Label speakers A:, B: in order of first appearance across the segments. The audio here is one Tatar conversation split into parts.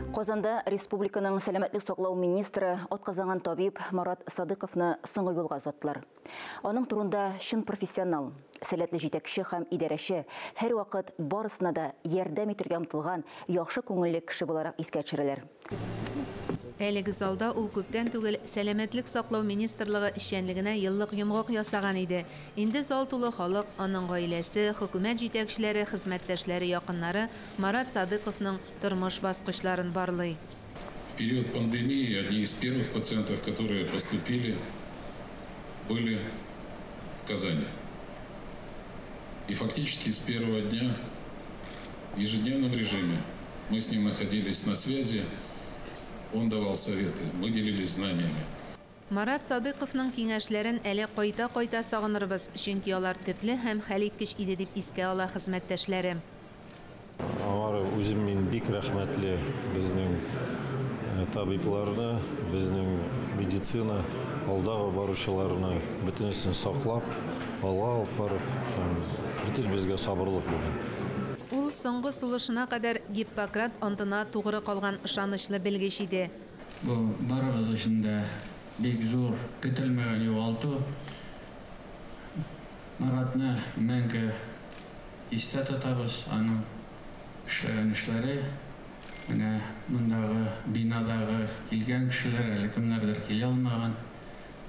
A: Казанда республиканың сәламәтлек саклау министры, атказанган табиб Марат Садыковны соңгы юлга озаттылар. Аның турында чын профессионал, сәләтле җитәкче һәм идарәче, һәрвакыт барысына да ярдәм итәргә омтылган яхшы күңелле кеше буларак искә төшерәләр.
B: Әлеге залда ул күптән түгел Сәламәтлек саклау министрлыгы эшчәнлегенә еллык йомгак ясаган иде. Инде зал тулы халык, аның гаиләсе, хөкүмәт җитәкчеләре, хезмәттәшләре, якыннары Марат Садыковның тормыш баскычларын барлый.
C: В период пандемии одни из первых пациентов, которые поступили, были в Казани. И фактически с первого дня в ежедневном режиме мы с ним находились на связи. Он давал советы, мы делились знаниями.
B: Марат Садыковның киңәшләрен әле кайта-кайта сагынырбыз, чөнки алар төпле һәм хәлиткеч иде, дип искә ала хезмәттәшләре.
D: Аңар үзем мин бик рәхмәтле безнең табибларны, безнең медицина алдагы баручыларны бөтенесен саклап, алга алып барып, бөтен безгә сабырлык бүген.
B: Ул соңгы сулышына кадәр Гиппократ антына тугры калган ышанычлы белгеч иде.
E: Бу барыбыз өчен дә бик зур көтелмәгән югалту. Маратны мәңге истә тотабыз, аның эшләгән эшләре, менә мондагы бинадагы килгән кешеләр, әле кемнәрдер килә алмаган,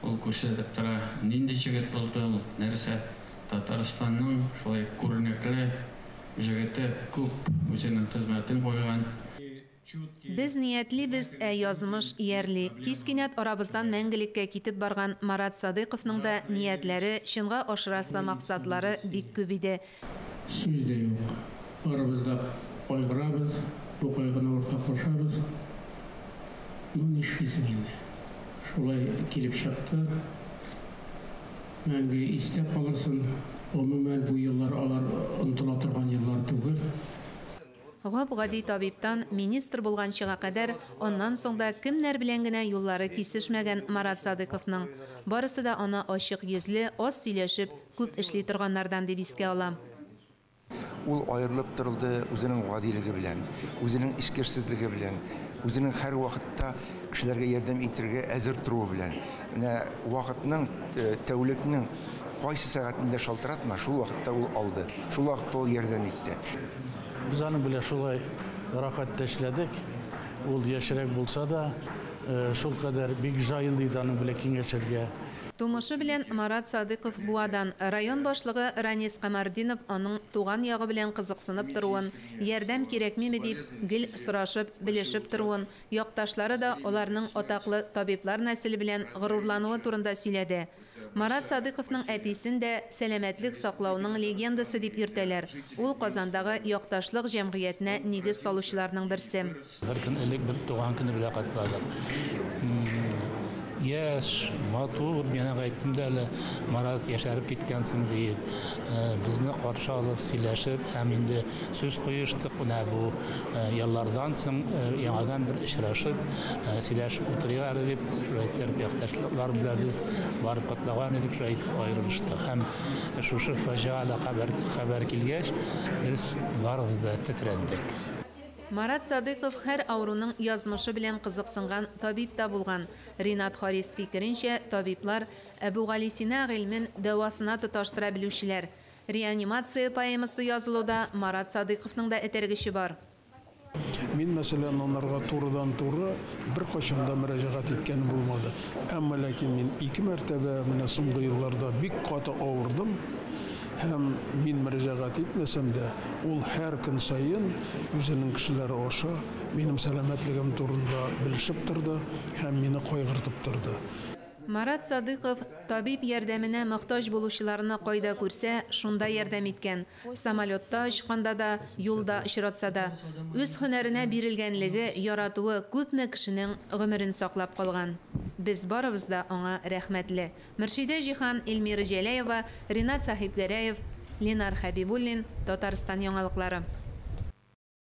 E: ул күрсәтеп тора, нинди җегет булды ул, нәрсә Татарстанның шулай күренекле җегете күп үзенең хезмәтен куйган.
B: Без ниятлибез, ә язмыш иярли. Кис кинәт арабыздан мәңгелеккә китеп барган Марат Садыйковның да ниятләре, чынга ашырасы максатлары бик күп иде.
E: Сүз дә юк. Барыбыз да кайгырабыз, бу кайгыны уртаклашабыз. Ну, нишлисең инде? Шулай килеп чыкты. Мәңге истә калырсын. Гомумән, бу еллар алар онытыла торган еллар түгел.
B: Гап-гади табибтан министр булганчыга кадәр, аннан соң да кемнәр белән генә юллары кисешмәгән Марат Садыковның. Барысы да аны ачык йөзле, аз сөйләшеп, күп эшли торганнардан дип искә ала.
F: Ул аерылып торылды үзенең гадилеге белән, үзенең эчкерсезлеге белән, үзенең һәр вакытта кешеләргә ярдәм итәргә әзер торуы белән. Менә вакытның, тәүлекнең кайсы сәгатендә шалтыратма, шул вакытта ул алды, шул вакытта ул ярдәм итте.
G: Без аның белән шулай рәхәттә эшләдек. Ул яшьрәк булса да, шул кадәр бик җайлы иде аның белән киңәшергә.
B: Тумышы белән Марат Садыков Буадан. Район башлыгы Ранис Камартдинов аның туган ягы белән кызыксынып торуын, ярдәм кирәкмиме дип гел сорашып, белешеп торуын, якташлары да аларның атаклы табиблар нәселе белән горурлануы турында сөйләде. Марат Садыковның әтисен дә сәламәтлек саклауның легендасы дип йөртәләр. Ул Казандагы якташлык җәмгыятенә нигез салучыларның берсе.
H: Бер көн элек бер туган көне белән котладык. Яшь, матур, мин аңа әйттем дә әле, Марат яшәреп киткәнсең диеп. Безне каршы алып, сөйләшеп һәм инде сүз куештык. Менә бу еллардан соң яңадан бер очрашып, сөйләшеп утырыйк әле дип, шулай итеп якташлар белән без барып котлаган идек, шулай итеп аерылыштык. Һәм шушы фаҗигале хәбәр килгәч, без барыбыз да тетрәндек.
B: Марат Садыков һәр авыруның язмышы белән кызыксынган табиб та булган. Ринат Харис фикеренчә, табиблар Әбүгалисина гыйльмен дәвасына тоташтыра белүчеләр. Реанимация поэмасы язылуда Марат Садыковның да этәргече бар.
I: Мин, мәсәлән, аларга турыдан-туры бер кайчан да мөрәҗәгать иткәнем булмады. Әмма ләкин мин 2 мәртәбә менә соңгы елларда бик каты авырдым. Һәм мин мөрәҗәгать итмәсәм дә, ул һәр көн саен үзенең кешеләре аша минем сәламәтлегем турында белешеп торды һәм мине кайгыртып торды.
B: Марат Садыков табиб ярдәменә мохтаҗ булучыларны кайда күрсә, шунда ярдәм иткән. Самолетта очканда да, юлда очратса да. Үз һөнәренә бирелгәнлеге, яратуы күпме кешенең гомерен саклап калган. Без барыбыз да аңа рәхмәтле. Мөршидә Җиһан, Эльмира Җәләева, Ринат Сахибгәрәев, Ленар Хәбибуллин, Татарстан яңалыклары.